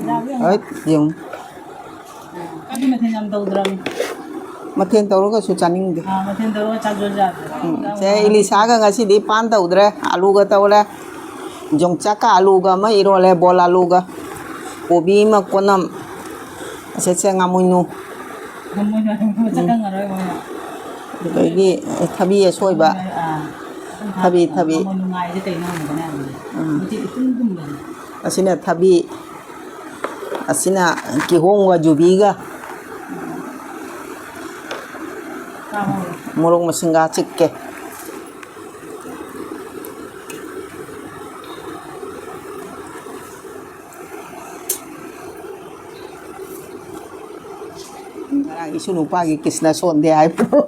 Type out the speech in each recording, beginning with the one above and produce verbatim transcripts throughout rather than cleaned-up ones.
ꯌꯥꯕ꯭ꯔꯥ ꯌꯦꯡꯉꯨ꯫ ꯍꯣꯏ, ꯌꯦꯡꯉꯨ꯫ ꯑꯗꯨ ꯃꯊꯦꯜ ꯌꯥꯝ ꯇꯧꯗ꯭ꯔꯕꯅꯤ꯫ ꯃꯊꯦꯜ ꯇꯧꯔꯒꯁꯨ ꯆꯥꯅꯤꯡꯗꯦ꯫ ꯑꯥ, ꯃꯊꯦꯜ ꯇꯧꯔꯒ ꯆꯥꯖꯣ ꯆꯥꯗ꯭ꯔꯦ꯫ ꯎꯝ, ꯁꯦ, ꯏꯂꯤꯁꯥꯒ ꯉꯁꯤꯗꯤ ꯄꯥꯟ ꯇꯧꯗ꯭ꯔꯦ, ꯑꯂꯨꯒ ꯇꯧꯔꯦ꯫ ꯌꯣꯡꯆꯥꯛꯀ ꯑꯂꯨꯒ ꯑꯃ ꯏꯔꯣꯜꯂꯦ, ꯕꯣꯜ ꯑꯂꯨꯒ꯫ ꯀꯣꯕꯤ ꯑꯃ ꯀꯣꯅꯝ꯫ ꯑꯁꯦ, ꯁꯦ, ꯉꯥꯃꯨꯅꯨ꯫ ꯃꯣꯏꯅ ꯃꯁꯛ ꯈꯪꯉꯔꯣꯏ ꯃꯣꯏꯅ꯫ ꯑꯗꯒꯤ ꯊꯕꯤ ꯑꯁꯣꯏꯕ꯫ ꯑꯥ꯫ ꯊꯕꯤ, ꯊꯕꯤ꯫ ꯃꯣꯏ ꯅꯨꯡꯉꯥꯏꯁꯦ ꯀꯩꯅꯣ ꯍꯪꯕꯗꯅꯦ ꯍꯪꯕꯗ꯫ ꯎꯝ꯫ ꯃꯆꯤꯟ ꯏꯇꯨꯝ ꯇꯨꯝꯕꯅꯦ꯫ ꯑꯁꯤꯅ ꯊꯕꯤ꯫ ꯑꯁꯤꯅ ꯀꯤꯍꯣꯝꯒ ꯌꯨꯕꯤꯒ꯫ ꯆꯥꯎꯋꯣ꯫ ꯃꯣꯔꯣꯛ ꯃꯁꯤꯡꯒ ꯆꯤꯛꯀꯦ꯫ ꯉꯔꯥꯡ ꯏꯁꯨ ꯅꯨꯄꯥꯒꯤ ꯀ꯭ꯔꯤꯁꯅ ꯁꯣꯟꯗꯦ ꯍꯥꯏꯕꯗꯣ꯫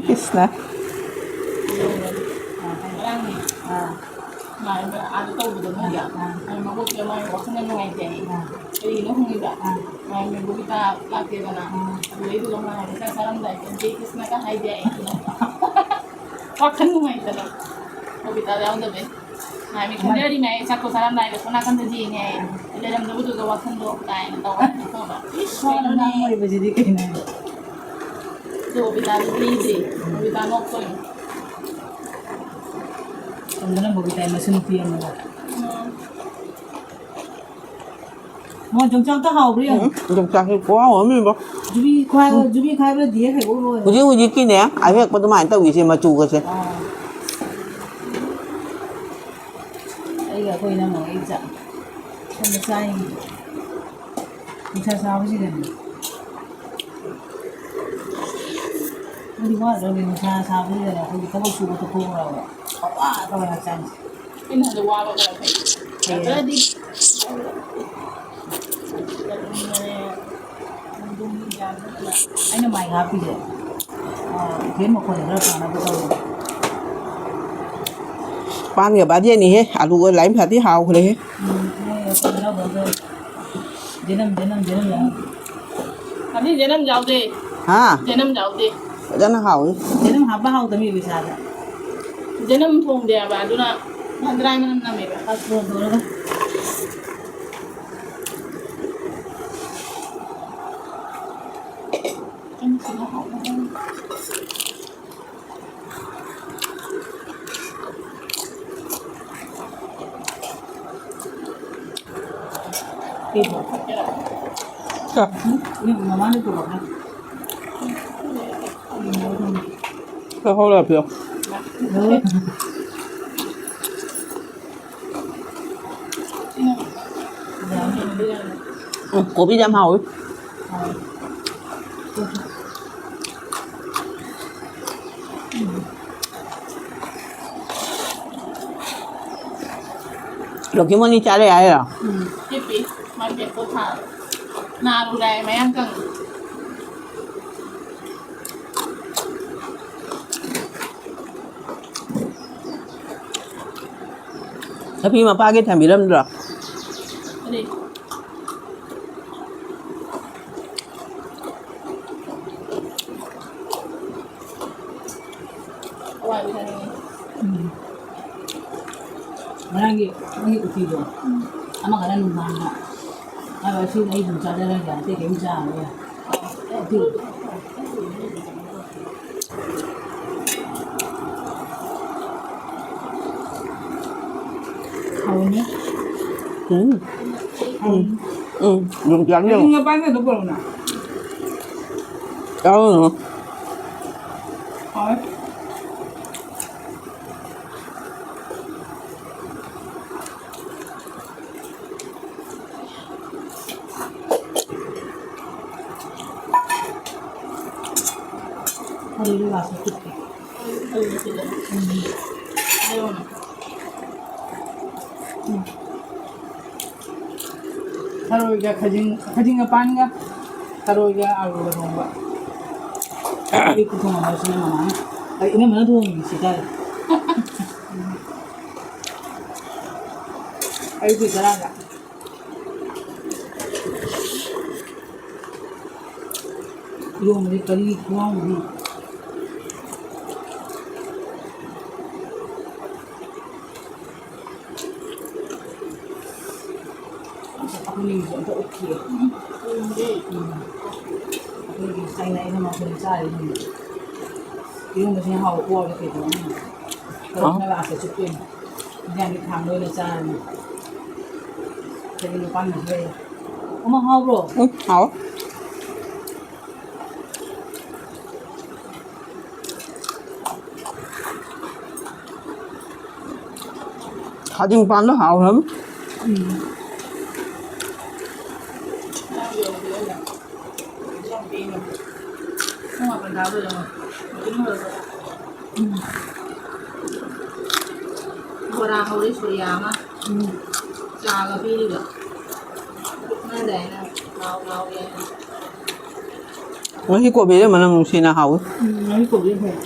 ꯀ꯭ꯔꯤꯁꯅ꯫ ꯉꯔꯥꯡꯅꯦ꯫ ꯑꯥ꯫ ꯃꯥ ꯑꯥꯗ ꯇꯧꯕꯗꯣ ꯃꯣꯏꯒ꯫ ꯑꯥ꯫ ꯑꯩ ꯃꯀꯣꯛꯇ ꯃꯥꯒꯤ ꯋꯥꯈꯜ ꯌꯥꯝ ꯅꯨꯡꯉꯥꯏꯇꯦ ꯍꯥꯏꯌꯦ꯫ ꯑꯥ꯫ ꯀꯔꯤꯒꯤꯅꯣ ꯈꯪꯉꯤꯕ? ꯑꯥ꯫ ꯃꯥꯒꯤ ꯕꯣꯕꯤꯇꯥ ꯂꯥꯛꯇꯦꯗꯅ꯫ ꯑꯥ꯫ ꯑꯗꯨꯗꯩꯗꯨꯒ ꯃꯥ ꯍꯥꯏꯕ ꯆꯥꯛ ꯆꯥꯔꯝꯗꯥꯏꯗ "ꯖꯦ ꯀ꯭ꯔꯤꯁꯅꯒ" ꯍꯥꯏꯗꯦ ꯍꯥꯏꯌꯦ꯫ ꯋꯥꯈꯜ ꯅꯨꯡꯉꯥꯏꯇꯅ꯫ ꯕꯣꯕꯤꯇꯥ ꯌꯥꯎꯗꯕꯩ꯫ ꯃꯥ ꯃꯤ ꯈꯟꯖꯔꯤ ꯃꯌꯥꯏ ꯆꯥꯛꯇꯣ ꯆꯥꯔꯝꯗꯥꯏꯗ ꯁꯣꯝ ꯅꯥꯀꯟꯗ ꯌꯦꯡꯉꯦ ꯍꯥꯏꯌꯦ꯫ ꯂꯩꯔꯝꯗꯕꯗꯨꯗ ꯋꯥꯈꯜꯗꯣ ꯀꯥꯏꯅ ꯇꯧꯔ ꯈꯪꯉꯕ? ꯏꯁ, ꯃꯥꯅ ꯀꯩꯅꯣꯅꯦ꯫ ꯉꯥꯡꯉꯣꯏꯕꯁꯤꯗꯤ ꯀꯩꯅꯣ? ꯑꯗꯨ ꯕꯣꯕꯤꯇꯥꯗꯤ ꯂꯤꯗ꯭ꯔꯤ꯫ ꯕꯣꯕꯤꯇꯥ ꯅꯣꯛꯇꯣꯏꯅꯤ꯫ ꯁꯣꯝꯗꯅ ꯕꯣꯕꯤꯇꯥꯏ ꯃꯁꯨ ꯅꯨꯄꯤ ꯑꯃꯒ꯫ ꯎꯝ꯫ ꯃꯣꯏ ꯌꯣꯡꯆꯥꯛꯇ ꯍꯥꯎꯕ꯭ꯔꯥ ꯌꯦꯡꯉꯨ꯫ ꯎꯝ, ꯌꯣꯡꯆꯥꯛꯁꯦ ꯈꯨꯍꯥꯎ ꯑꯃꯅꯤꯕꯣ꯫ ꯖꯨꯕꯤ ꯈꯥꯏ-, ꯎꯝ꯫ ꯖꯨꯕꯤ ꯈꯥꯏꯕꯗ ꯗꯤ ꯍꯦꯛ ꯍꯦꯛꯎ ꯂꯣꯏꯔꯦ꯫ ꯍꯧꯖꯤꯛ ꯍꯧꯖꯤꯛꯀꯤꯅꯦ, ꯑꯍꯦꯛꯄ ꯑꯗꯨꯃꯥꯏꯅ ꯇꯧꯔꯤꯁꯦ ꯃꯆꯨꯒꯁꯦ꯫ ꯑꯥ꯫ ꯑꯩꯒ ꯑꯩꯈꯣꯏ ꯏꯅꯝꯃꯒ ꯑꯩ ꯆꯥ-, ꯁꯣꯝꯗ ꯆꯥꯏꯅꯤ꯫ ꯅꯨꯡꯁꯥ ꯁꯥꯕꯁꯤꯗꯅꯦ꯫ ꯑꯗꯨꯗꯤ ꯋꯥꯗ꯭ꯔꯣ ꯅꯨꯡꯁꯥ ꯁꯥꯕꯁꯤꯗꯅꯦ ꯑꯩꯈꯣꯏꯒꯤ ꯊꯕꯛ ꯁꯨꯕ ꯊꯣꯛꯄ ꯄꯋꯥ ꯇꯧꯔꯦ ꯍꯛꯆꯥꯡꯁꯦ꯫ ꯑꯩꯅ ꯍꯟꯗꯛ ꯋꯥꯕ ꯈꯔ ꯐꯩ꯫ ꯐꯩꯌꯦ꯫ ꯈꯔꯗꯤ ꯑꯩꯅ ꯃꯥꯏꯛ ꯍꯥꯞꯄꯤꯁꯦ, ꯑ, ꯐꯦꯟ ꯃꯈꯣꯟꯁꯦ ꯈꯔ ꯐꯅꯕ ꯇꯧꯔꯦ꯫ ꯄꯥꯟꯒ ꯕꯥꯖꯦꯅꯤꯍꯦ, ꯑꯂꯨꯒ ꯂꯥꯏꯝ ꯐꯗꯤ ꯍꯥꯎꯈ꯭ꯔꯦꯍꯦ꯫ ꯎꯝ, ꯃꯣꯏ ꯀꯩꯅꯣ ꯇꯧꯗꯣꯏ꯫ ꯖꯦꯅꯝ, ꯖꯦꯅꯝ, ꯖꯦꯅꯝ ꯌꯥꯎ-, ꯑꯗꯨ ꯖꯦꯅꯝ ꯌꯥꯎꯗꯦ꯫ ꯍꯥ? ꯖꯦꯅꯝ ꯌꯥꯎꯗꯦ꯫ ꯐꯖꯅ ꯍꯥꯎꯏ꯫ ꯖꯦꯅꯝ ꯍꯥꯞꯄ ꯍꯥꯎꯗꯕꯅꯦꯕ ꯏꯁꯥꯗ꯫ ꯖꯦꯅꯝ ꯊꯣꯡꯗꯦ ꯍꯥꯏꯕ, ꯑꯗꯨꯅ ꯍꯟꯗ꯭ꯔꯥꯏ ꯃꯅꯝ ꯅꯝꯃꯦꯕ꯫ ꯑꯁ, ꯊꯣꯡꯗꯣꯔꯒ꯫ ꯆꯥ꯫ ꯎꯝ, ꯃꯃꯥꯅ ꯄꯨꯔꯛꯄ꯫ ꯆꯥꯍꯧꯔ ꯄꯤꯌꯣ꯫ ꯎꯝ, ꯀꯣꯕꯤꯁꯦ ꯌꯥꯝ ꯍꯥꯎꯋꯤ꯫ ꯂꯣꯀꯦꯃꯣꯟꯗꯤ ꯆꯥꯔꯦ ꯍꯥꯏꯔꯣ? ꯎꯝ, ꯍꯤꯞꯄꯤ꯫ ꯃꯥ ꯕꯦꯛꯇꯣ ꯊꯥꯔꯦ꯫ ꯅꯥꯔꯨꯔꯦ ꯍꯥꯏ, ꯃꯌꯥꯡ ꯀꯪꯉꯦ꯫ ꯊꯕꯤ ꯃꯄꯥꯒꯤ ꯊꯝꯕꯤꯔꯝꯗ꯭ꯔꯣ? ꯀꯔꯤ? ꯍꯋꯥꯏ ꯊꯣꯡꯉꯦ꯫ ꯎꯝ꯫ ꯉꯔꯥꯡꯒꯤ ꯅꯪꯒꯤ ꯎꯇꯤꯗꯣ, ꯎꯝ꯫ ꯑꯃꯈꯛꯅ ꯅꯨꯡꯗꯥꯡꯗ, ꯑꯗꯣ ꯉꯁꯤꯗꯤ ꯑꯩ ꯑꯗꯨꯝ ꯆꯥꯖꯔꯒꯦ, ꯑꯇꯩ ꯀꯔꯤꯝ ꯆꯥꯔꯔꯣꯏ꯫ ꯎꯇꯤ꯫ ꯍꯥꯎꯅꯤ꯫ ꯎꯝ꯫ ꯎꯝ꯫ ꯎꯝ꯫ ꯌꯣꯡꯆꯥꯛ ꯌꯦꯡꯉꯨ꯫ ꯉꯥꯄꯥꯟꯒꯗꯣ ꯄꯨꯔꯛꯎꯅ꯫ ꯆꯥꯔꯨꯅꯨ꯫ ꯍꯥꯎꯋꯦ꯫ ꯑꯗꯨꯗꯤ ꯂꯥꯁꯇ ꯆꯨꯞꯀꯦ꯫ ꯎꯝ꯫ ꯎꯝ꯫ ꯊꯔꯣꯏꯒ ꯈꯖꯤꯡ, ꯈꯖꯤꯡꯒ ꯄꯥꯟꯒ ꯊꯔꯣꯏꯒ ꯑꯂꯨꯒ ꯊꯣꯡꯕ꯫ ꯑꯌꯨꯛꯇ ꯊꯣꯡꯉꯝꯃꯁꯤꯅ ꯃꯃꯥꯅ꯫ ꯑꯩ ꯏꯅꯝꯃꯅ ꯊꯣꯡꯉꯤꯁꯤ ꯇꯥꯔꯦ꯫ ꯑꯌꯨꯛꯀꯤ ꯆꯔꯥꯒ꯫ ꯏꯔꯣꯟꯕꯗꯤ ꯀꯔꯤ ꯈꯨꯍꯥꯎꯅꯣ꯫ ꯑꯁ, ꯑꯩꯈꯣꯏꯅꯤꯒꯤꯁꯨ ꯑꯝꯇ ꯎꯠꯈꯤꯒꯦ꯫ ꯎꯝ꯫ ꯑꯩꯈꯣꯏꯒꯤ ꯆꯥꯏꯅ ꯑꯩꯅ ꯃꯈꯣꯏꯅ ꯆꯥꯔꯤꯁꯤꯡꯁꯦ꯫ ꯏꯔꯣꯟꯕꯁꯤꯅ ꯍꯥꯎꯕ ꯄꯣꯛꯑꯒ ꯀꯩꯗꯧꯅꯤ? ꯑ꯫ ꯇꯧꯔꯛꯅꯕ ꯑꯥꯁꯥ ꯆꯨꯞꯇꯣꯏꯅꯤ꯫ ꯏꯟꯖꯥꯡꯗꯤ ꯈꯥꯡꯗ ꯑꯣꯏꯅ ꯆꯥꯔꯅꯤ꯫ ꯀꯔꯤ ꯃꯄꯥꯟ ꯂꯩ? ꯑꯃ ꯍꯥꯎꯕ꯭ꯔꯣ? ꯎꯝ, ꯍꯥꯎ꯫ ꯈꯥꯖꯤꯡ ꯄꯥꯟꯗꯣ ꯍꯥꯎꯈ꯭ꯔꯕ? ꯎꯝ꯫ ꯎꯝ꯫ ꯕꯣꯔꯥ ꯍꯧꯔꯦ ꯁꯣꯔꯤꯌꯥ ꯑꯃ꯫ ꯎꯝ꯫ ꯆꯥꯒ ꯄꯤꯔꯤꯕ꯫ ꯉꯥꯏꯗꯥꯏꯅ ꯂꯥꯎ ꯂꯥꯎ ꯌꯥꯏ꯫ ꯉꯁꯤ ꯀꯣꯕꯤꯁꯦ ꯃꯅꯝ ꯅꯨꯡꯁꯤꯅ ꯍꯥꯎꯏ꯫ ꯎꯝ, ꯉꯁꯤ ꯀꯣꯕꯤ ꯐꯩ꯫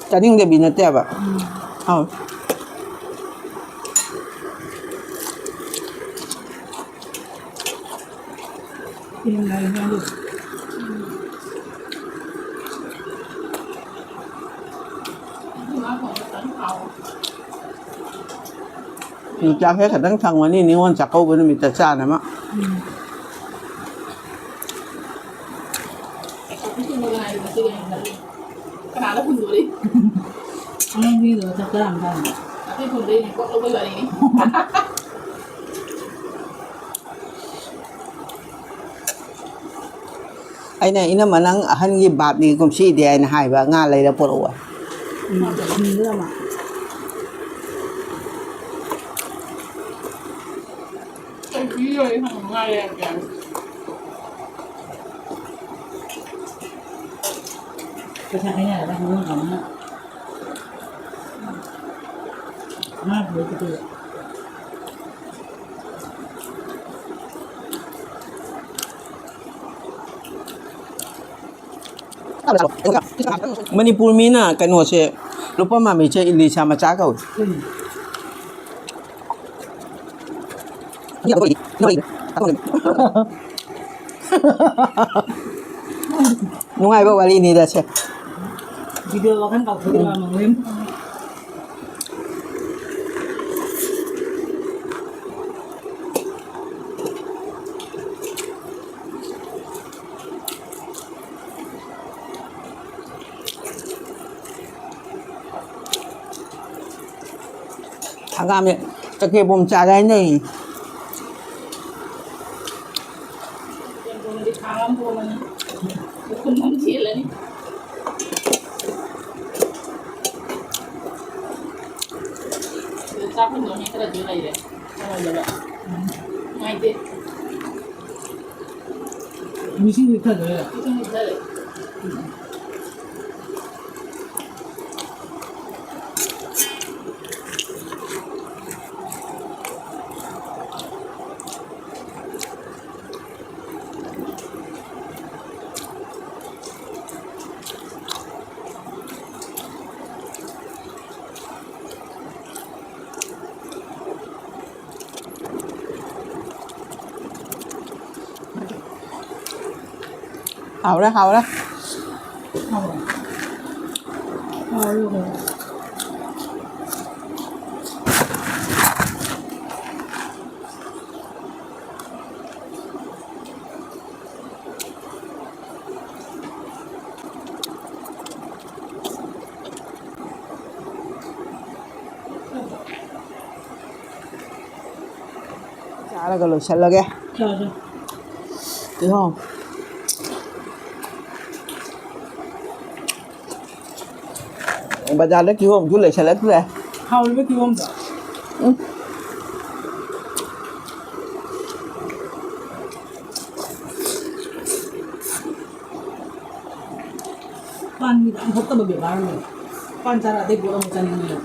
ꯆꯥꯅꯤꯡꯗꯕꯤ ꯅꯠꯇꯦꯕ꯫ ꯎꯝ꯫ ꯍꯥꯎꯏ꯫ ꯎꯝ, ꯉꯥꯏ ꯉꯥꯏ꯫ ꯌꯣꯡꯆꯥꯛꯁꯦ ꯈꯤꯇꯪ ꯊꯝꯒꯅꯤ, ꯅꯤꯉꯣꯜ ꯆꯥꯛꯀꯧꯕ ꯅꯨꯃꯤꯠꯇ ꯆꯥꯅꯕ꯫ ꯎꯝ꯫ ꯀꯅꯥꯗ ꯍꯨꯟꯗꯣꯔꯤ? ꯑꯉꯥꯡꯁꯤꯡꯗꯣ ꯆꯥꯛ ꯆꯥꯔꯝꯗꯥꯏꯗ꯫ ꯑꯇꯩ ꯍꯨꯟꯗꯣꯏꯅꯦ, ꯄꯣꯠ ꯂꯧꯕꯩ ꯋꯥꯔꯤꯅꯤ꯫ ꯑꯩꯅ, "ꯏꯅꯝꯃ, ꯅꯪ ꯑꯍꯟꯒꯤ ꯕꯥꯞꯅꯤ ꯀꯨꯝꯁꯤꯗꯤ" ꯍꯥꯏꯅ ꯍꯥꯏꯕ, "ꯉꯥ ꯂꯩꯔ ꯄꯨꯔꯛꯑꯣ"꯫ ꯎꯝ, ꯎꯝ, ꯎꯝ꯫ ꯄꯩꯁꯥ ꯈꯥꯏꯅꯔꯒ ꯍꯧꯅꯈ꯭ꯔꯕꯅꯤꯅ꯫ ꯉꯥ ꯄꯨꯔꯛꯀꯗꯣꯏꯕ꯫ ꯃꯅꯤꯄꯨꯔ ꯃꯤꯅ ꯀꯩꯅꯣꯁꯦ, ꯂꯨꯄꯥ ꯃꯥꯃꯤꯁꯦ ꯏꯂꯤꯁꯥ ꯃꯆꯥ ꯀꯧꯏ꯫ ꯎꯝ꯫ ꯅꯨꯡꯉꯥꯏꯕ ꯋꯥꯔꯤꯅꯤꯗ ꯁꯦ꯫ ꯚꯤꯗꯤꯑꯣ ꯋꯥꯈꯜ ꯀꯥꯎꯊꯣꯛꯏ ꯃꯥꯃ ꯍꯣꯏ꯫ ꯍꯪꯒꯥꯝꯁꯦ ꯆꯒꯦꯝꯄꯣꯝ ꯆꯥꯔꯦ ꯍꯥꯏꯅꯩ꯫ ꯅꯨꯡꯉꯥꯏꯇꯦ꯫ ꯃꯤꯁꯤꯡꯗꯤ ꯊꯜꯂꯦ꯫ ꯃꯤꯁꯤꯡꯗꯤ ꯊꯜꯂꯦ꯫ ꯍꯥꯎꯔꯦ, ꯍꯥꯎꯔꯦ꯫ ꯆꯥꯔꯒ ꯂꯣꯏꯁꯜꯂꯒꯦ꯫ ꯆꯥꯔꯣ꯫ ꯀꯤꯍꯣꯝ꯫ ꯕꯖꯥꯔꯗ ꯀꯤꯍꯣꯝꯁꯨ ꯂꯩꯁꯜꯂꯛꯇ꯭ꯔꯦ꯫ ꯍꯥꯎꯔꯤꯕ ꯀꯤꯍꯣꯝꯗꯣ? ꯎꯝ꯫ ꯄꯥꯟꯒꯤ ꯌꯥꯝ ꯐꯠꯇꯕ ꯕꯦꯕꯥꯔ ꯑꯃ ꯂꯩ꯫ ꯄꯥꯟ ꯆꯥꯔ ꯑꯇꯩ ꯄꯣꯠ ꯑꯃ ꯆꯥꯅꯤꯡꯉꯦ꯫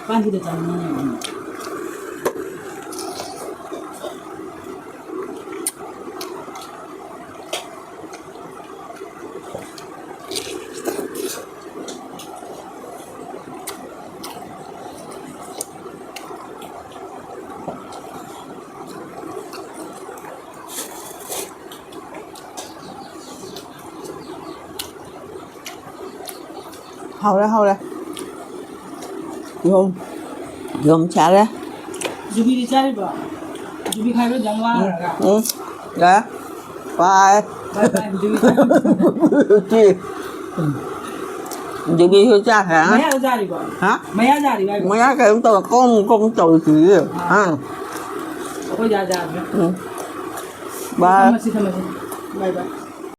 ꯄꯥꯟꯁꯤꯗ ꯆꯥꯅꯤꯡꯉꯦ꯫ ꯍꯥꯎꯔꯦ, ꯍꯥꯎꯔꯦ꯫ ꯀꯤꯍꯣꯝ, ꯀꯤꯍꯣꯝ ꯆꯥꯔꯦ꯫ ꯌꯨꯕꯤꯗꯤ ꯆꯥꯔꯤꯕꯣ? ꯌꯨꯕꯤ ꯈꯥꯏꯕ ꯌꯥꯝ ꯋꯥꯔꯒ꯫ ꯎꯝ, ꯌꯥꯔꯦ꯫ ꯄꯥꯏ꯫ ꯕꯥꯏ ꯕꯥꯏ, ꯌꯨꯕꯤ ꯆꯥꯔꯤꯕꯣ? ꯁꯤ꯫ ꯎꯝ꯫ ꯌꯨꯕꯤꯁꯨ ꯆꯥꯈ꯭ꯔꯦ꯫ ꯃꯌꯥꯗ ꯆꯥꯔꯤꯕꯣ? ꯍꯥ? ꯃꯌꯥ ꯆꯥꯔꯤꯕꯣ ꯍꯥꯏꯕ? ꯃꯌꯥ ꯀꯩꯅꯣ ꯇꯧꯔ ꯀꯣꯝ ꯀꯣꯝ ꯇꯧꯔꯤꯁꯤꯗꯤ꯫ ꯑꯥ꯫ ꯑꯥ꯫ ꯑꯩꯈꯣꯏ ꯌꯥ ꯆꯥꯕꯅꯦ꯫ ꯎꯝ꯫ ꯕꯥꯏ꯫ ꯊꯝꯃꯁꯤ, ꯊꯝꯃꯁꯤ꯫ ꯕꯥꯏ ꯕꯥꯏ꯫